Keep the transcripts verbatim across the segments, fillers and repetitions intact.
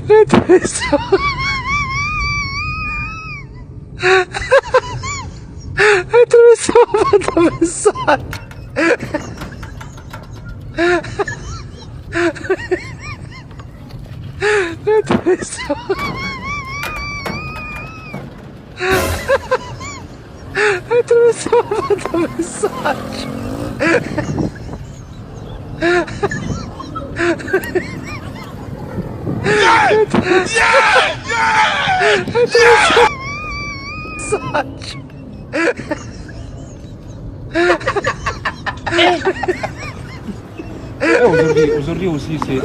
Mwen twouve sa. Mwen twouve sa, mwen twouve sa. Mwen twouve sa. Mwen twouve sa, mwen twouve sa. Mwen twouve sa. Sa. Eh, aujourd'hui, aujourd'hui aussi, c'est.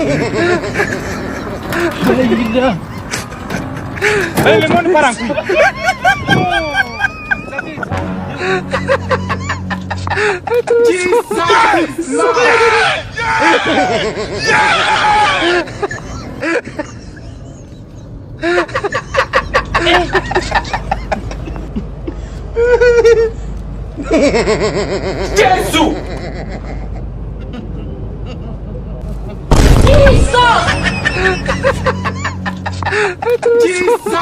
Hey, le monde part en couille. Jesus! Jezi! Jesus! Jesus!